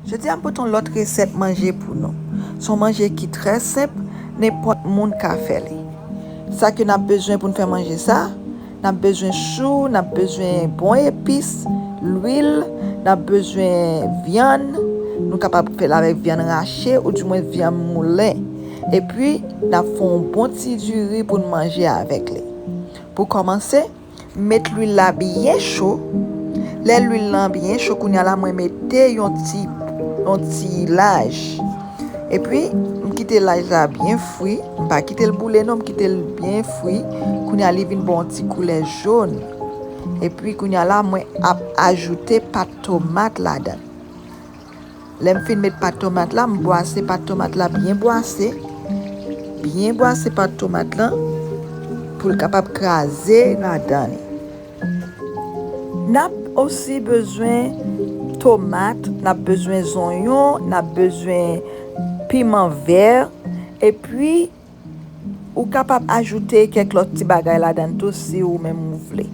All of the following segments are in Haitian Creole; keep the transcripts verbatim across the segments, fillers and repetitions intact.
Jodi a m pote yon lòt resèt manje pou nou. Se yon manje ki trè senp, nenpòt moun ka fè li. Sa ke n ap bezwen pou n fè manje sa, n ap bezwen chou, n ap bezwen bon epis, lwil, n ap bezwen vyann, nou kapab fè l avèk vyann rache oudimwen vyann moulen. Epi, n ap fè yon bon ti diri pou n manje avèk li. Pou kòmanse, met lwil la byen cho. Lè lwil lan byen cho, kounye a la mwen mete yon ti, yon ti laj. Epi, m kite laj la byen fri. M pa kite l boule non, m kite l byen fri. Kounye a li vin ba yon ti koulè jòn. Epi, kounye a la mwen ap ajoute pat tomat ladan. Lè m fin met pat tomat la, m bwase pat tomat la byen bwase. Byen bwase pat tomat lan pou l kapab kraze ladan li. N ap osi bezwen tomat, n ap bezwen zonyon, n ap bezwen piman vè, epi ou kapab ajoute kèk lòt ti bagay ladan tou si ou menm ou vle.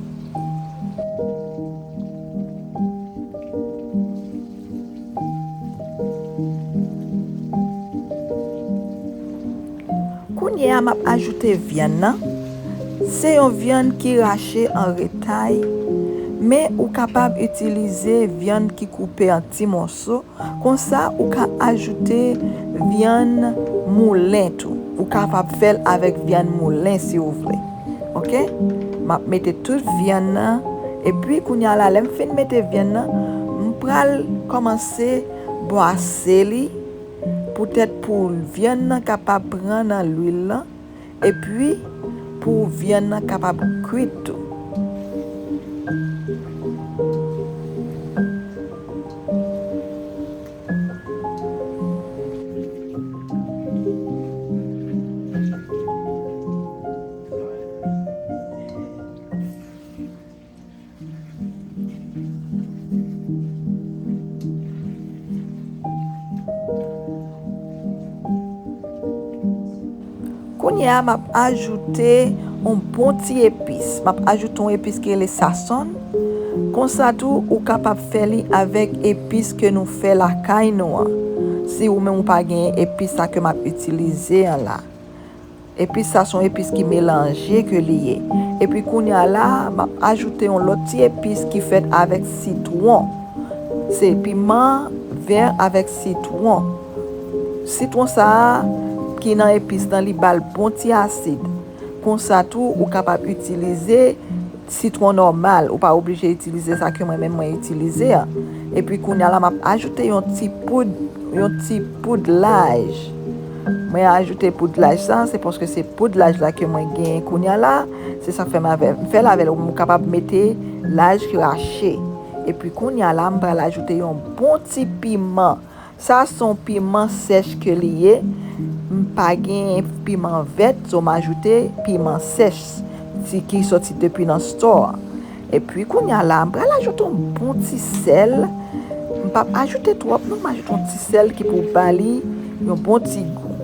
Kounye a, m ap ajoute vyann nan. Se yon vyann ki rache an retay, men ou kapab itilize vyann ki koupe an ti mòso. Konsa, ou ka ajoute vyann moulen tou. Ou kapab fè l avèk vyann moulen si ou vle. Oke? M ap mete tout vyann nan. Epi, kounye a la, lè m fin mete vyann nan, m pral kòmanse bwase li. Poutèt pou vyann nan kapab pran nan lwil lan, epi pou vyann nan kapab kwit tou. Kounye a, m ap ajoute yon bon ti epis. M ap ajoute yon epis ki rele sasonn. Konsa tou, ou kapab fè li avèk epis ke nou fè lakay nou an. Si ou menm ou pa gen epis sa ke m ap itilize an la. Epis sa se yon epis ki melanje ke li ye. Epi kounye a la, m ap ajoute yon lòt ti epis ki fèt avèk sitwon. Se piman vè avèk sitwon. Sitwon sa a ki nan epis lan, li ba l bon ti asid. Konsa tou, ou kapab itilize sitwon nòmal, ou pa oblije itilize sa ke mwen menm mwen itilize a. Epi kounye a la, m ap ajoute yon ti poud, yon ti poud laj. Mwen ajoute poud laj sa, se paske se poud laj la ke mwen genyen kounye a la. Se sa k fè m avè, m fè l avè l, ou kapab mete laj rache. Epi kounye a la, m pral ajoute yon bon ti piman. Sa se yon piman sèch ke li ye. M pa gen piman vèt, so m ajoute piman sèch ti ki soti depi nan store. Epi kounye a la, m pral ajoute yon bon ti sèl. M p ap ajoute twòp non, m ajoute yon ti sèl ki pou ba li yon bon ti gou.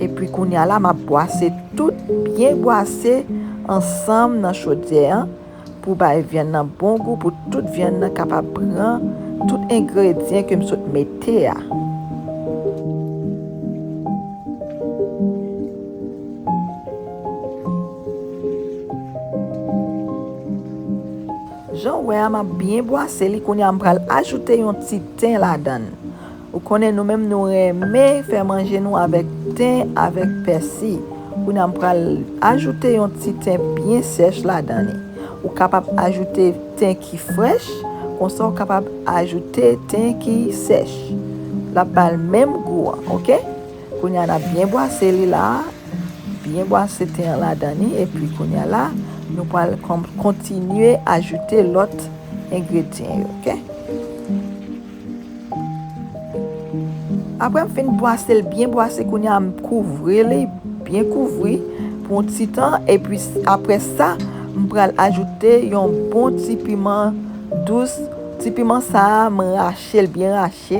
Epi kounye a la, m ap bwase tout, byen bwase ansanm nan chodyè an. Pou bay vyann nan bon gou, pou tout vyann nan kapab pran tout engredyan ke m sot mete a. Jan w wè a, m ap byen bwase li. Kounye a, m pral ajoute yon ti ten ladan l. Ou konnen nou menm nou renmen fè manje nou avèk ten, avèk pèsi. Kounye a m pral ajoute yon ti ten byen sèch ladan li. Ou kapab ajoute ten ki frèch, konsa ou kapab ajoute ten ki sèch. L ap ba l menm gou an, oke? Kounye a n ap byen bwase li la, byen bwase ten an ladan li, epi kounye a la, nou pral kon-, kontinye ajoute lòt engredyan yo, oke? Apre m fin bwase l byen bwase, kounye a m kouvri li, byen kouvri pou yon ti tan, epi s-, apre sa, m pral ajoute yon bon ti piman dous. Ti piman sa a, m rache l byen rache.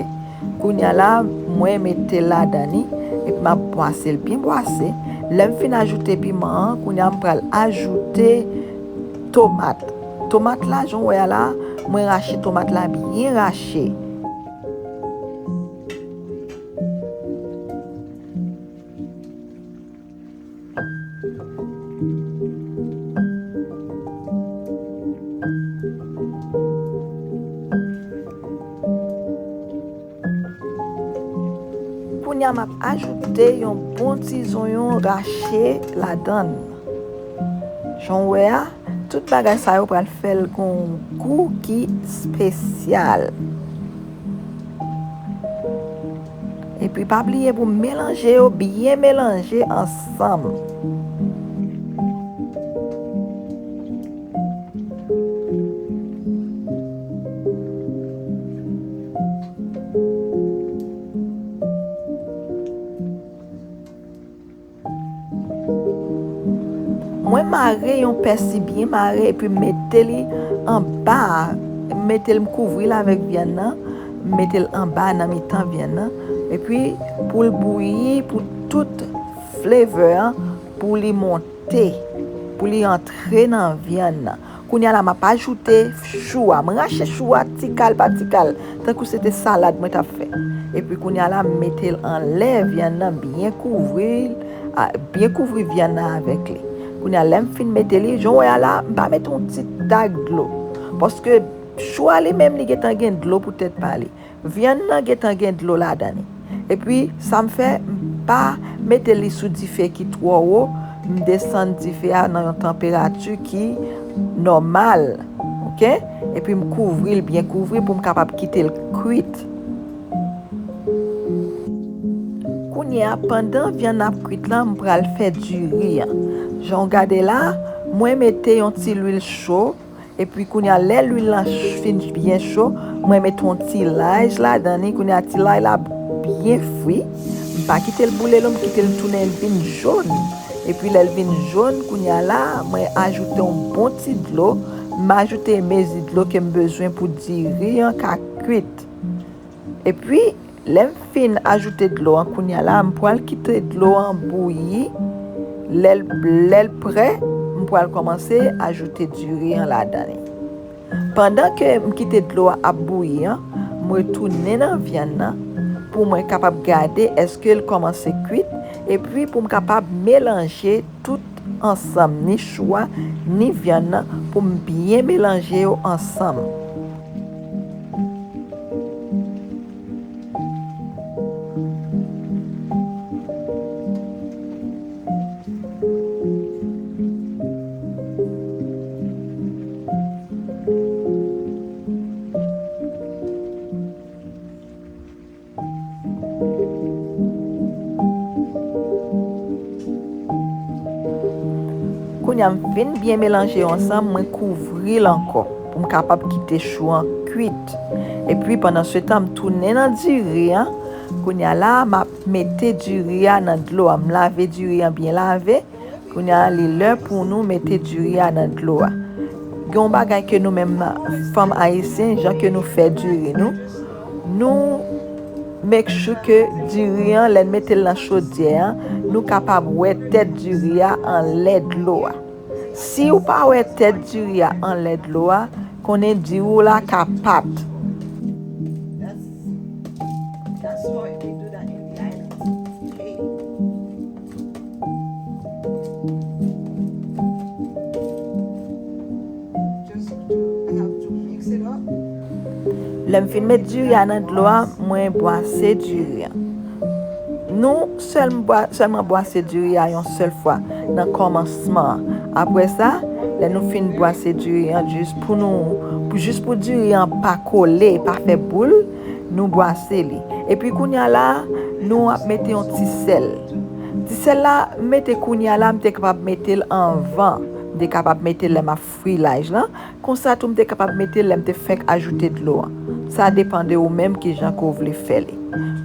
Kounye a la, mwen mete l ladan li, epi m ap bwase l byen bwase. Lè m fin ajoute piman an, kounye a m pral ajoute tomat. Tomat la, jan w wè a la, mwen rache tomat la byen rache. Kounye a, m ap ajoute yon bon ti zonyon rache ladan l. Jan w wè a, tout bagay sa yo pral fè l gon gou ki espesyal. Epi pa bliye pou melanje yo, byen melanje ansanm. Mwen mare yon pèsi byen mare epi m mete li anba, m mete l, m kouvri l avèk vyann nan, m mete l anba nan mitan vyann nan, epi pou l bouyi, pou tout flavor an, pou li monte, pou li antre nan vyann nan. Kounye a la, m ap ajoute chou a. M rache chou a ti kal pa ti kal, tankou se te salad mwen t ap fè. Epi kounye a la, m mete l anlè vyann nan, byen kouvri l, a, byen kouvri vyann nan avèk li. Kounye a, lè m fin mete li, jan w wè a la, m pa mete yon ti tag dlo. Paske chou a li menm, li gentan gen dlo pou tèt pa li. Vyann nan gentan gen dlo ladan li. Epi, sa m fè, m pa mete li sou dife ki twò wo, m desann dife a nan yon tanperati ki nòmal, oke? Epi m kouvri l, byen kouvri pou m kapab kite l kwit. Kounye a, pandan vyann nan ap kwit la, m pral fè diri an. Jan w gade la, mwen mete yon ti lwil cho, epi kounye a, lè lwil lan ch-, fin byen cho, mwen mete yon ti lay ladan li. Kounye a, ti lay la byen fri. M pa kite l boule lo, m kite l tounen vin jòn. Epi lè l vin jòn, kounye a la, mwen ajoute yon bon ti dlo. M ajoute mezi dlo ke m bezwen pou diri an ka kwit. Epi, lè m fin ajoute dlo an kounye a la, m pral kite dlo an bouyi. Lè l, lè l prè, m pral kòmanse ajoute diri an ladan li. Pandan ke m kite dlo an ap bouyi an, m retounen nan vyann nan pou mwen kapab gade èske l kòmanse kwit, epi pou m kapab melanje tout ansanm, ni chou a, ni vyann nan, pou m byen melanje yo ansanm. Kounye a m fin byen melanje yo ansanm, mwen kouvri l ankò pou m kapab kite chou an kwit. Epi, pandansetan, m tounen nan diri an. Kounye a la, m ap mete diri a nan dlo a. M lave diri an byen lave. Kounye a, li lè pou nou mete diri a nan dlo a. Gen yon bagay ke nou menm fanm ayisyen, jan ke nou fè diri nou, nou make sure ke diri an, lè n mete l nan chodyè an, nou kapab wè tèt diri a anlè dlo a. Si w pa wè tèt diri a anlè dlo a, konnen diri w la ka pat. That's, that's why we do that in the islands. Hey. Just, I have to mix it up. Lè m fin met diri a nan dlo a, mwen bwase diri a. Nou sèl bwa-, sèlman bwase diri a yon sèl fwa nan kòmansman an. Apre sa, lè nou fin bwase diri an, jis pou nou, pou, jis pou diri an pa kole, pa fè boul, nou bwase li. Epi kounye a la, nou ap mete yon ti sèl. Ti sèl la, m mete kounye a la, m te kapab mete l anvan. M te kapab mete l lè m ap fri laj lan. Konsa tou, m te kapab mete l lè m te fenk ajoute dlo an. Sa depann de ou menm kijan ke w vle fè li.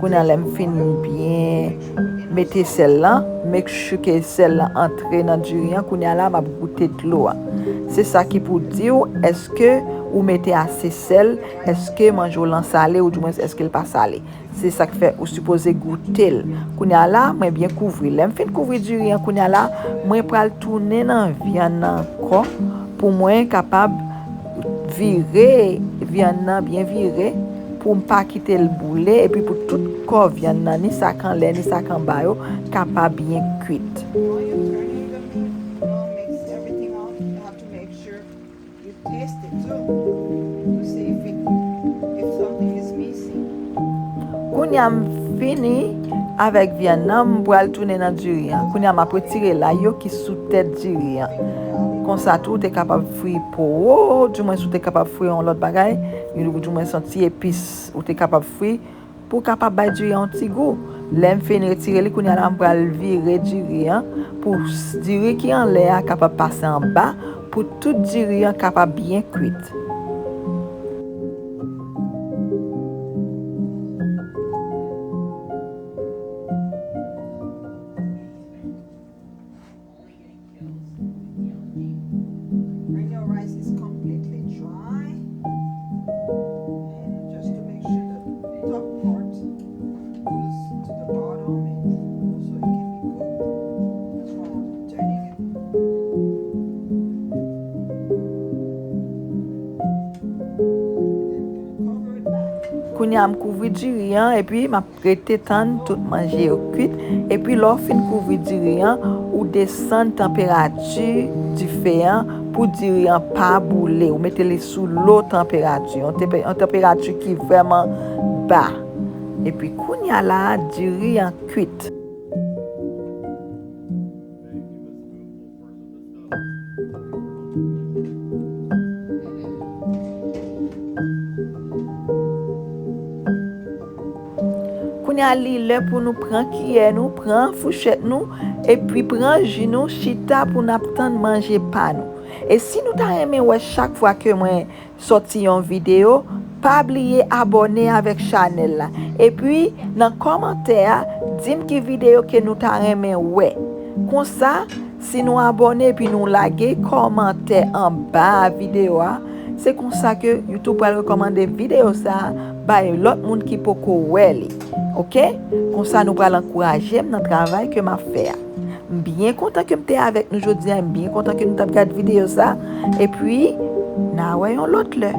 Kounye a, lè m fin byen mete sèl lan, make sure ke sèl lan antre nan diri an. Kounye a la, m ap goute dlo a. Se sa ki pou di w, èske ou mete ase sèl, èske manje w lan sale, oudimwens èske l pa sale. Se sa k fè ou sipoze goute l. Kounye a la, mwen byen kouvri. Lè m fin kouvri diri an, kounye a la, mwen pral tounen nan vyann nan ankò pou mwen kapab vire vyann nan byen vire pou m pa kite l boule epi pou tout kò vyann nan, ni sa k anlè, ni sa k anba yo, kapab byen kwit. While you're turning the meat, you know, mix everything up. You have to make sure you taste it too to see if it, if something is missing. Kounye a m fini Avèk vyann nan, m pral tounen nan diri an. Kounye a, m ap retire lay yo ki sou tèt diri an. Konsa tou, ou te kapab fri po, di mwens ou te kapab fri yon lòt bagay, di mwens yon ti epis ou te kapab fri pou kapab bay diri an yon ti gou. Lè m fin retire li, kounye a la, m pral vire diri an pou s- diri ki anlè a kapab pase anba, pou tout diri an kapab byen kwit. When your rice is completely dry, and just to make sure the top part goes to the bottom and also it can be cooked, that's why I'm turning it. Then we're gonna cover it back. Kounye a, m kouvri diri an, epi m ap rete tann tout manje yo kwit. Epi lè w fin kouvri diri an, ou desann tanperati dife an pou diri an pa boule. Ou mete li sou lo tanperati, yon, tenpe- yon tanperati ki vrèman ba. Epi kounye a la, diri an kwit. Kounye a, li lè pou nou pran kiyè nou, pran fouchèt nou, epi pran ji nou, chita pou n ap tann manje pa nou. E si nou ta renmen wè chak fwa ke mwen sòti yon videyo, pa bliye abòne avèk chanèl la. Epi, nan kòmantè a, di m ki videyo ke nou ta renmen wè. Konsa, si nou abòne epi nou lage kòmantè anba videyo a, se konsa ke YouTube pral rekòmande videyo sa a bay lòt moun ki poko wè li. Oke? Konsa nou pral ankouraje m nan travay ke m ap fè a. M byen kontan ke m te avèk nou jodi a, m byen kontan ke nou t ap gad videyo sa. Epi, n a wè yon lòt lè.